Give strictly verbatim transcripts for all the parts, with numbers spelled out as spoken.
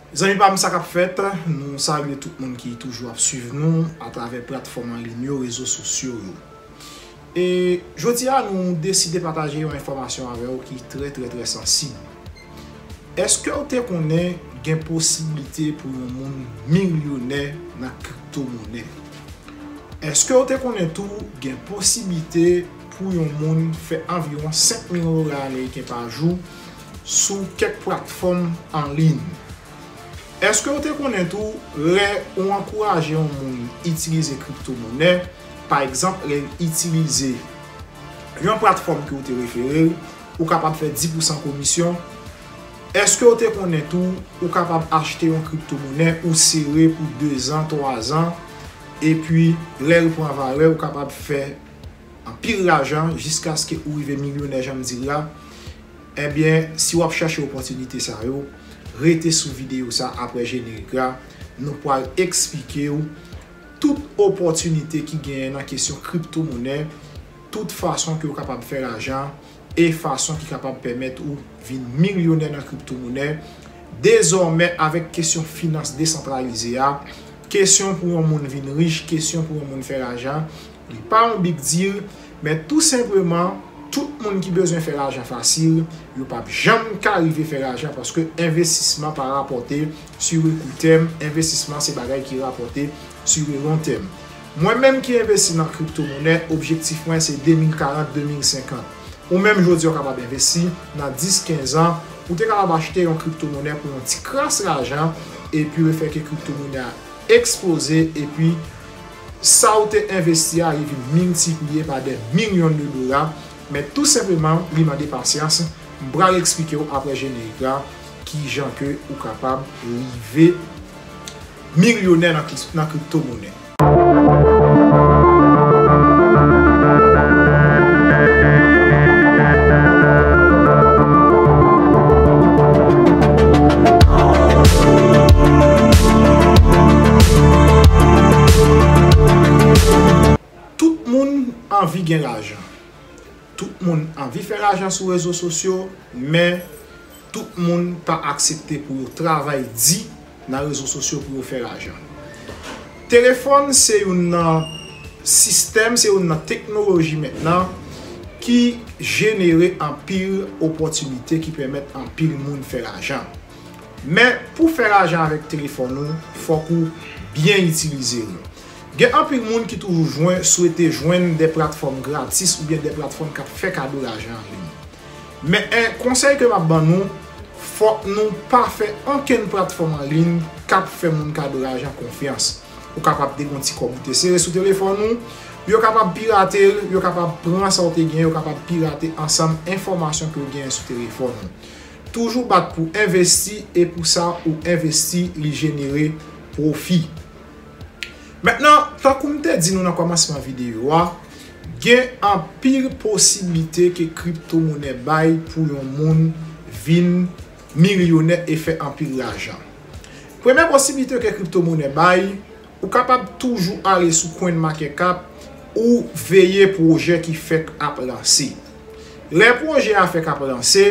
Zanmi pa m, sa k ap fèt? Nou salye tout moun ki toujou ap swiv nou atravè platfòm an liy yo, rezo sosyo yo. E jodi a, nou deside pataje yon enfòmasyon avè w ki trè, trè, trè sansib. Èske w te konnen gen posiblite pou yon moun milyonè nan kriptomonè? Èske w te konnen tou gen posiblite pou yon moun fè anviwon senk mil dola ameriken pa jou sou kèk platfòm an liy? Èske w te konnen tou, lè ou ankouraje yon moun itilize kriptomonè, pa egzanp, lè l itilize yon platfòm ke w te refere l, ou kapab fè dis pousan komisyon? Èske w te konnen tou, ou kapab achte yon kriptomonè, ou sere pou dezan, twazan, epi lè l pran valè, ou kapab fè anpil lajan jiskaske ou rive milyonè, jan m di l la? Ebyen, si w ap chèche opòtinite sa yo, rete sou videyo sa apre jenerik la. Nou pral eksplike w tout opòtinite ki genyen nan kesyon kriptomonè, tout fason ke w kapab fè lajan e fason ki kapab pèmèt ou vin milyonè nan kriptomonè. Dezòmè, avèk kesyon finans desantralize a, kesyon pou yon moun vin rich, kesyon pou yon moun fè lajan, li pa yon big deal, men tou senpleman, tout moun ki bezwen fè lajan fasil, yo p ap janm ka rive fè lajan paske envestisman pa rapòte sur le court terme, envestisman se bagay ki rapòte sur le long terme. Mwen menm ki envesti nan kriptomonè, objektif mwen se de mil karant, de mil senkant. Ou menm jodi a w kapab envesti nan dis, kenz an, ou te kapab achte yon kriptomonè pou yon ti kras lajan, epi le fè ke kriptomonè a eksploze, epi sa w te envesti a, li vin miltipliye pa dè milyon de dola. Men tou senpleman, li mande pasyans. M pral eksplike w apre jenerik la kijan ke ou kapab rive milyonè nan kri-, nan kriptomonè. Tout moun anvi gen lajan. Tout moun anvi fè lajan sou rezo sosyo, men tout moun pa aksepte pou yo travay di nan rezo sosyo pou yo fè lajan. Telefòn se youn nan sistèm, se youn nan teknoloji mentnan ki jenere anpil opòtinite ki pèmèt anpil moun fè lajan. Men, pou fè lajan avèk telefòn ou, fòk ou byen itilize l. Gen anpil moun ki toujou jwenn, swete jwenn de platfòm gratis oubyen de platfòm k ap fè kado lajan an liy. Men, en konsèy ke m ap ban nou, fòk nou pa fè okenn platfòm an liy k ap fè moun kado lajan konfyans. Ou kapab te gen yon ti kòb ou te sere sou telefòn ou, yo kapab pirate l, yo kapab pran sa w te gen, yo kapab pirate ansanm enfòmasyon ke w genyen sou telefòn ou. Toujou bat pou envesti, e pou sa ou envesti, li jenere pwofi. Mentnan, tankou m te di nou nan kòmansman videyo a, gen anpil posiblite ke kriptomonè bay pou yon moun vin milyonè e fè anpil lajan. Premye posiblite ke kriptomonè bay, ou kapab toujou ale sou CoinMarketCap ou veye pwojè ki fèk ap lanse. Lè pwojè a fèk ap lanse,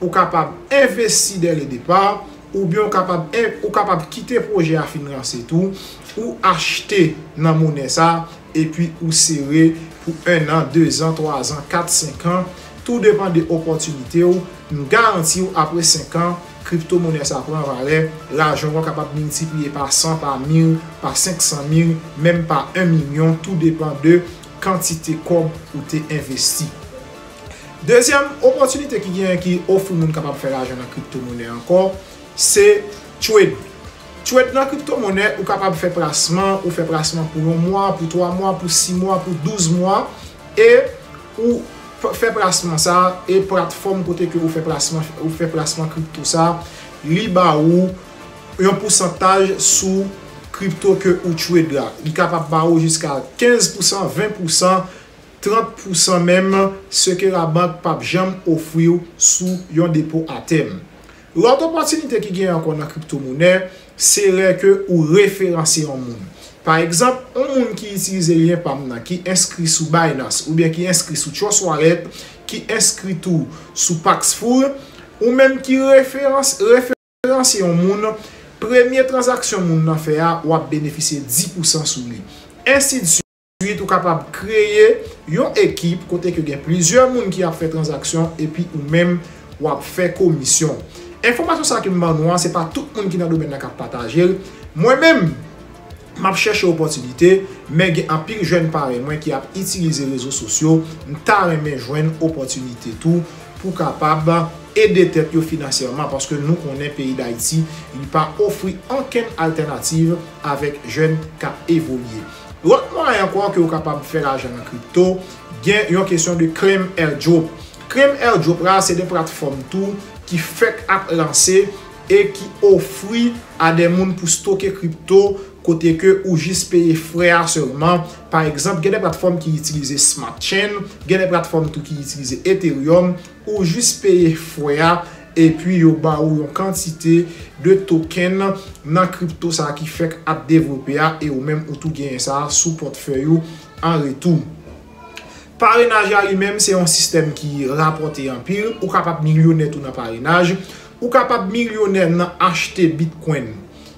ou kapab envesti dè le depa, oubyen ou kapab en-, ou kapab kite pwojè a fin lanse tou, ou achte nan monè sa, epi ou sere pou en an, de zan, twa zan, kat, senk an, tou depann de opòtinite w. M garanti w, apre senk an, kriptomonè sa pran valè, lajan w kapab miltipliye pa san, pa mil, pa senk san mil, menm pa en milyon, tou depann de kantite kòb ou te envesti. Dezyèm opòtinite ki genyen ki ofri moun kapab fè lajan nan kriptomonè ankò, se trade. Trade nan kriptomonè, ou kapab fè plasman, ou fè plasman pou yon mwa, pou twa mwa, pou sis mwa, pou douz mwa, e ou p-, fè plasman sa, e platfòm kote ke ou fè plasman, ou fè plasman kripto sa, li ba ou yon pousantaj sou kripto ke ou trade la. Li kapab ba ou jiska kenz pousan, ven pousan, trant pousan menm, se ke labank p ap janm ofri w sou yon depo a tèm. Lòt opòtinite ki genyen ankò nan kriptomonè, se lè ke ou referanse yon moun. Pa egzanp, yon moun ki itilize lyen pa m nan, ki enskri sou Binance, oubyen ki enskri sou Trust Wallet, ki enskri tou sou Paxful, ou menm ki referans-, referanse yon moun, Premye tranzaksyon moun nan fè a, w ap benefisye dis pousan sou li. Ensi de suite, ou kapab kreye yon ekip kote ke gen plizyè moun ki ap fè tranzaksyon epi ou menm w ap fè komisyon. Enfòmasyon sa ke m ban nou an, se pa tout moun ki nan domèn nan k ap pataje l. Mwen menm, m ap chèche opòtinite, men gen anpil jèn parèy mwen ki ap itilize rezo sosyo, m ta renmen jwenn opòtinite tou pou kapab ede tèt yo finansyèman, paske nou konnen peyi Dayiti, li pa ofri ankenn altènativ avèk jèn k ap evolye. Lòt mwayen ankò ke w kapab fè lajan nan kripto, gen yon kesyon de claim airdrop. Claim airdrop la, se de platfòm tou ki fèk ap lanse e ki ofri a de moun pou stoke kripto kote ke ou jis peye frè a sèlman. Pa egzanp, gen de platfòm ki itilize Smart Chain, gen de platfòm tou ki itilize Ethereum, ou jis peye frè a, epi yo ba ou yon kantite de token nan kripto sa ki fèk ap devlope a, e ou menm ou tou genyen sa sou pòtfèy ou an retou. Parenaj la li menm se yon sistèm ki rapòte anpil, ou kapab milyonè tou nan parenaj, ou kapab milyonè nan achte Bitcoin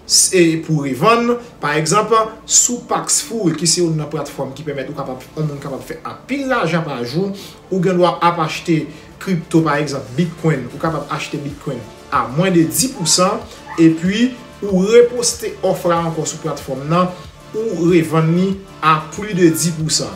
se pou revann. Pa egzanp, sou Paxful, ki se youn nan platfòm ki pèmèt ou kapab, yon moun kapab fè anpil lajan pa jou, ou gen dwa ap achte kripto, pa egzanp, Bitcoin, ou kapab achte Bitcoin a mwen de dis pousan, epi ou reposte òf la ankò sou platfòm nan, ou revann li a plis de dis pousan.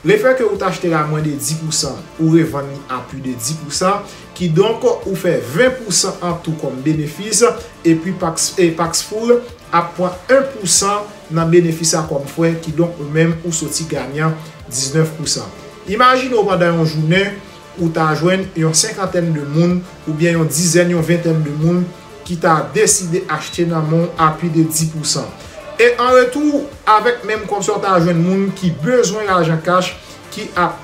Lefè ke ou t achte l a mwen de dis pousan, ou revann li a plis de dis pousan, kidonk ou fè ven pousan an tou kòm benefis, epi Pax, e Paxful ap pran en pousan nan benefis sa kòm frè, kidonk ou menm ou soti ganyan diznèf pousan. Imajine w pandan yon jounen, ou ta jwenn yon senkantèn de moun, oubyen yon dizèn, yon ventèn de moun ki ta deside achte nan men w a plis de dis pousan. E an retou, avèk menm kòb sa, w ta jwenn moun ki bezwen lajan kach, ki ap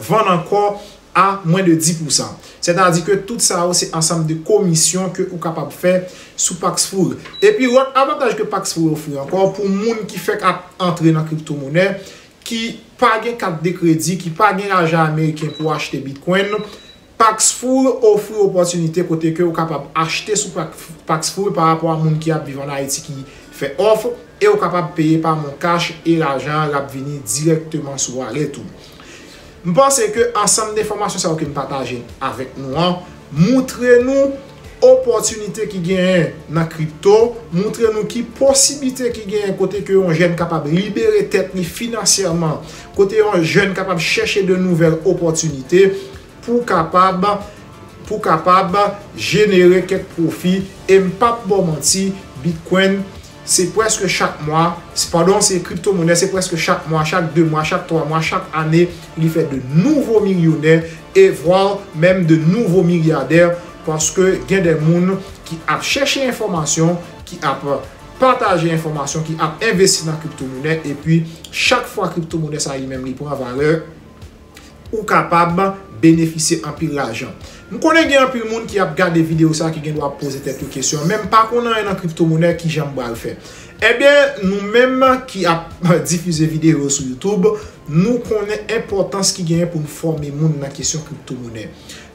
vann ankò a mwen de dis pousan. Sètadi ke tout sa yo se ansanm de komisyon ke ou kapab fè sou Paxful. Epi lòt avantaj ke Paxful ofri ankò pou moun ki fèk ap antre nan kriptomonè, ki pa gen kat de kredi, ki pa gen lajan ameriken pou achte Bitcoin, Paxful ofri opòtinite kote ke ou kapab achte sou Pax-, Paxful pa rapò a moun ki ap viv ann Ayiti ki fè òf, e ou kapab peye pa MonCash e lajan an l ap vini dirèkteman sou wallet ou. M panse ke ansanm de enfòmasyon sa yo ke m pataje avèk nou an, moutre nou opòtinite ki genyen nan kripto, moutre nou ki posiblite ki genyen kote ke yon jèn kapab libere tèt li finansyèman, kote yon jèn kapab chèche de nouvèl opòtinite pou kapab, pou kapab jenere kèk pwofi. E m p ap ba w manti, Bitcoin, se prèske chak mwa, se, padon, se kriptomonè, se prèske chak mwa, chak de mwa, chak twa mwa, chak ane, li fè de nouvo milyonè, e vwa menm de nouvo milyadè, paske gen de moun ki ap chèche enfòmasyon, ki ap pataje enfòmasyon, ki ap envesti nan kriptomonè, epi chak fwa kriptomonè sa li menm li pran valè, ou kapab benefisye anpil lajan. M konnen gen anpil moun ki ap gade videyo sa ki gen dwa ap poze tèt yo kesyon, men m pa konn anyen nan kriptomonè, kijan m pral fè? Ebyen, nou menm ki ap difize videyo yo sou YouTube, nou konnen enpòtans ki genyen pou n fòme moun nan kesyon kriptomonè.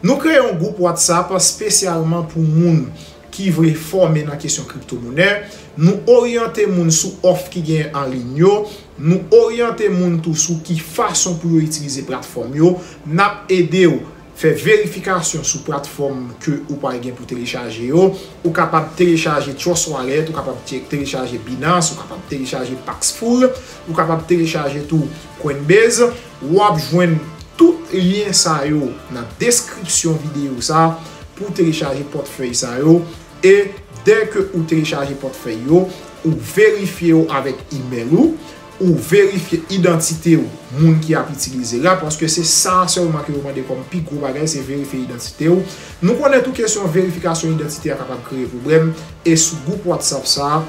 Nou kreye yon gwoup WhatsApp espesyalman pou moun ki vle fòme nan kesyon kriptomonè. Nou oryante moun sou òf ki genyen an liy yo. Nou oryante moun tou sou ki fason pou yo itilize platfòm yo. N ap ede w fè verifikasyon sou platfòm ke ou pral gen pou telechaje yo. Ou kapab telechaje Trust Wallet, ou kapab te-, telechaje Binance, ou kapab telechaje Paxful, ou kapab telechaje tou Coinbase. W ap jwenn tout lyen sa yo nan deskripsyon videyo sa pou telechaje pòtfèy sa yo. E dè ke ou telechaje pòtfèy yo, ou verifye yo avèk imèl ou, ou verifye idantite w, moun ki ap itilize la, paske se sa sèlman ke yo mande kòm pi gwo bagay, se verifye idantite w. Nou konnen tou kesyon verifikasyon idantite a kapab kreye pwoblèm, e sou gwoup WhatsApp sa a,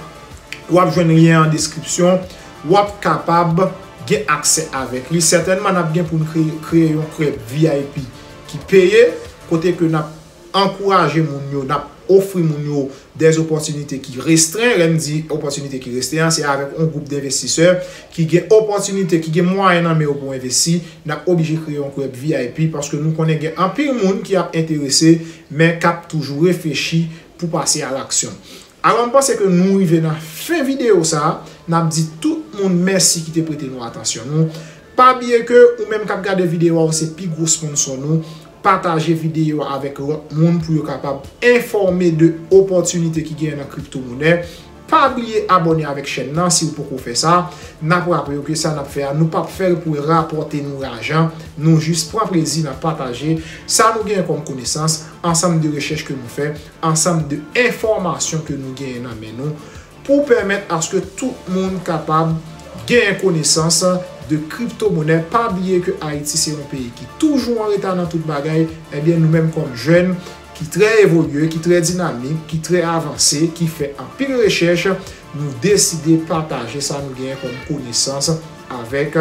w ap jwenn lyen an deskripsyon, w ap kapab gen aksè avèk li. Sètènman, n ap gen pou n kreye, kreye yon club V I P ki peye, kote ke n ap ankouraje moun yo, n ap ofri moun yo de opòtinite ki restren. Lè m di opòtinite ki restren an, se avèk yon gwoup denvestisè ki gen opòtinite, ki gen mwayen nan men yo pou envesti. N ap oblije kreye yon club V I P paske nou konnen gen anpil moun ki ap enterese, men k ap toujou reflechi pou pase a laksyon. Alò, m panse ke nou rive nan fen videyo sa a. N ap di tout moun mèsi ki te prete nou atansyon nou. Pa bliye ke ou menm k ap gade videyo a, ou se pi gwo sponsò nou. Pataje videyo a avèk lòt moun pou yo kapab enfòme de opòtinite ki genyen nan kriptomonè. Pa bliye abòne avèk chèn nan si w poko fè sa. N ap raple w ke sa n ap fè a, nou p ap fè l pou rapòte nou lajan. Nou jis pran plezi nan pataje sa nou genyen kòm konesans, ansanm de rechèch ke nou fè, ansanm de enfòmasyon ke nou genyen nan men nou, pou pèmèt aske tout moun kapab genyen konesans de kriptomonè. Pa bliye ke Ayiti se yon peyi ki toujou an reta nan tout bagay. Ebyen, nou menm kòm jèn ki trè evolye, ki trè dinamik, ki trè avanse, ki fè anpil rechèch, nou deside pataje sa nou genyen kòm konesans avèk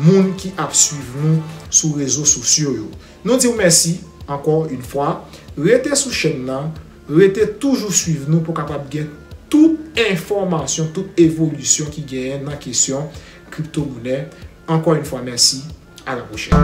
moun ki ap swiv nou sou rezo sosyo yo. Nou di w mèsi ankò yon fwa. Rete sou chèn nan, rete toujou swiv nou pou kapab gen tout enfòmasyon, tout evolisyon ki genyen nan kesyon kriptomonè. Ankò yon fwa, mèsi. À la prochaine.